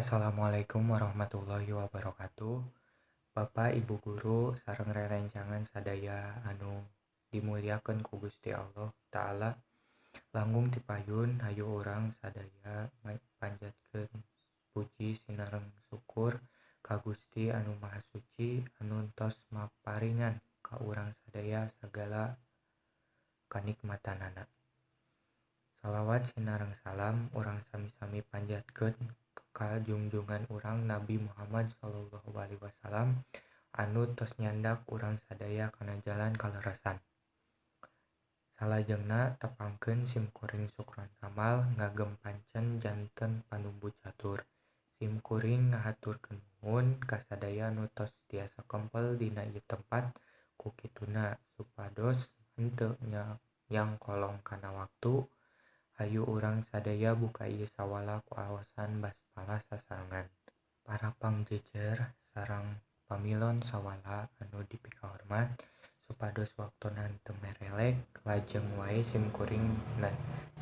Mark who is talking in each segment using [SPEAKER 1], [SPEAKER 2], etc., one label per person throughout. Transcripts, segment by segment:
[SPEAKER 1] Assalamualaikum warahmatullahi wabarakatuh. Bapak Ibu guru sareng rerencangan sadaya anu dimuliakeun ku Gusti Allah Ta'ala, langkung tipayun hayu urang sadaya panjatkeun puji sinareng syukur ka Gusti anu Maha Suci anu tos maparingan ka urang sadaya sagala kanikmatanana. Salawat sinareng salam urang sami-sami panjatkeun ka junjungan urang Nabi Muhammad Shallallahu Alaihi Wasallam anu tos nyandak urang sadaya kana jalan kaleresan. Salajengna tepangkeun simkuring Sukron Kamal ngagem pancen janten panumbu catur. Simkuring ngahaturkeun nuhun ka sadaya anu tos tiasa kempel dina ieu tempat ku kituna supados henteu nyangkolong kana waktu. Hayu urang sadaya buka ieu sawala ku awasan basmalah sasarengan. Para pangjejer sareng pamilon sawala anu dipikahormat, supados waktuna henteu merelek lajeng wae simkuring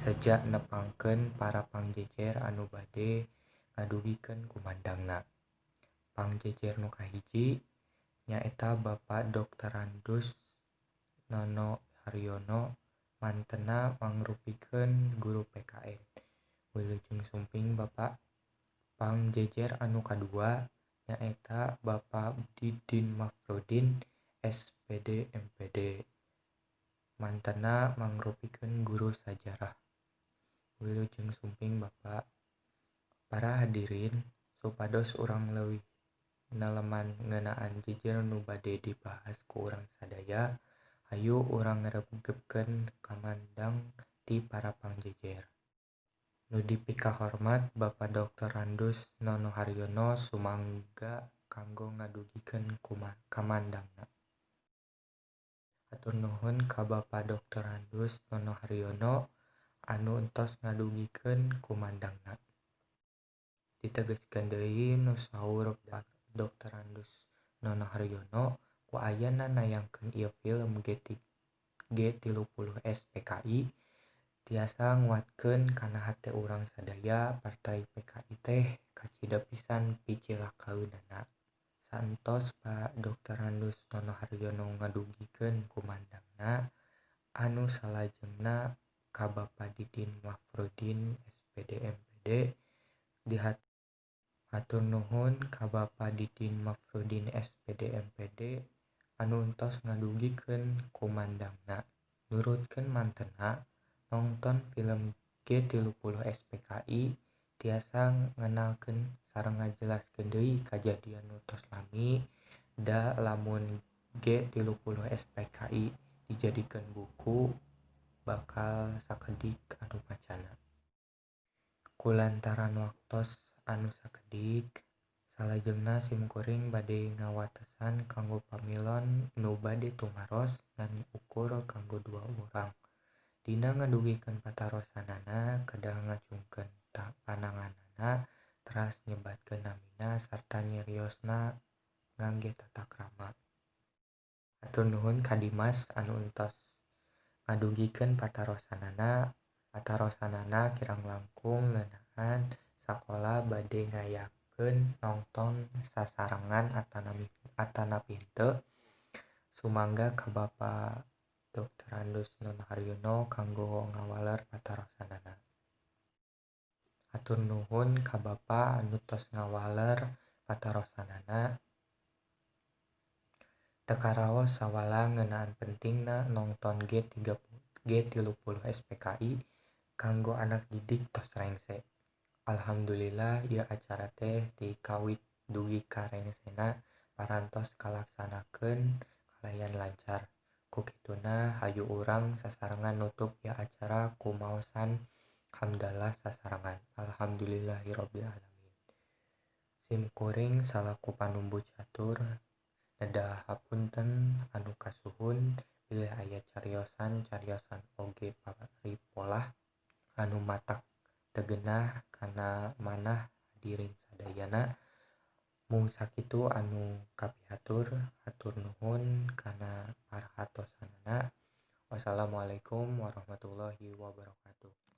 [SPEAKER 1] seja nepangkeun para pangjejer anu bade ngadugikeun kumandangna. Pangjejer nu kahiji nyaeta Bapak Drs. Nono Haryono, mantena mangrupikeun guru PKN. Wilujeng sumping Bapak. Pangjejer anu kadua nyaeta Bapak Didin Mafrudin SPD MPD, mantena mangrupikeun guru sajarah. Wilujeng sumping Bapak. Para hadirin, supados urang leuwih neleman ngeunaan jejer nu bade dibahas ku urang sadaya, hayu urang ngregepkeun kamandang ti para pangjejer. Nu dipikahormat Bapak Drs. Nono Haryono sumangga kanggo ngadugikeun kamandangna. Hatur nuhun ka Bapak Drs. Nono Haryono anu entos ngadugikeun kumandangna. Ditegaskeun deui nu saur Pak Drs. Nono Haryono ku ayana nayangkeun ieu film G30 SPKI tiasa nguatkeun kana hate urang sadaya partai PKI teh kacida pisan picilakaeunana. Saentos Pak Drs. Nono Haryono ngadugikeun kumandangna, anu salajengna ka Bapak Didin Mafrudin SPD MPD. Hatur nuhun ka Bapak Didin Mafrudin SPD MPD anu entos ngadugikeun kumandangna. Nurutkeun mantena, nongton film G30 SPKI tiasa ngenalkeun sareng ngajelaskeun deui kajadian nu tos lami, da lamun G30 SPKI dijadikeun buku bakal sakedik anu macana. Kulantaran waktos anu sakedik, salajengna simkuring bade ngawatesan kanggo pamilon nu bade tumaros ngan ukur kanggo dua urang. Dina ngadugikeun patarosanana kedah ngacungkeun pananganana teras nyebatkeun namina sarta nyariosna ngangge tata krama. Hatur nuhun ka Dimas anu entos ngadugikeun patarosanana. Patarosanana kirang langkung ngeunaan sakola bade ngayakeun nongton sasarengan atanapi henteu. Sumangga ka Bapak Drs. Nono Haryono kanggo ngawaler patarosanana. Hatur nuhun ka Bapa anu tos ngawaler patarosanana. Teu karaos sawala ngeunaan pentingna nongton G30 SPKI kanggo anak didik tos rengse. Alhamdulillah ieu acara teh ti kawit dugi ka rengsena parantos kalaksanakeun kalayan lancar. Ku kituna hayu urang sasarengan nutup ieu acara ku maosan hamdalah sasarengan. Alhamdulillahirabbil alamin. Simkuring salaku panumbu catur nedah hapunten anu kasuhun bilih aya cariosan-cariosan oge paripolah anu matak teu genah kana manah hadirin sadayana. Mung sakitu anu kapihatur, hatur nuhun kana parhatosanana. Wassalamualaikum warahmatullahi wabarakatuh.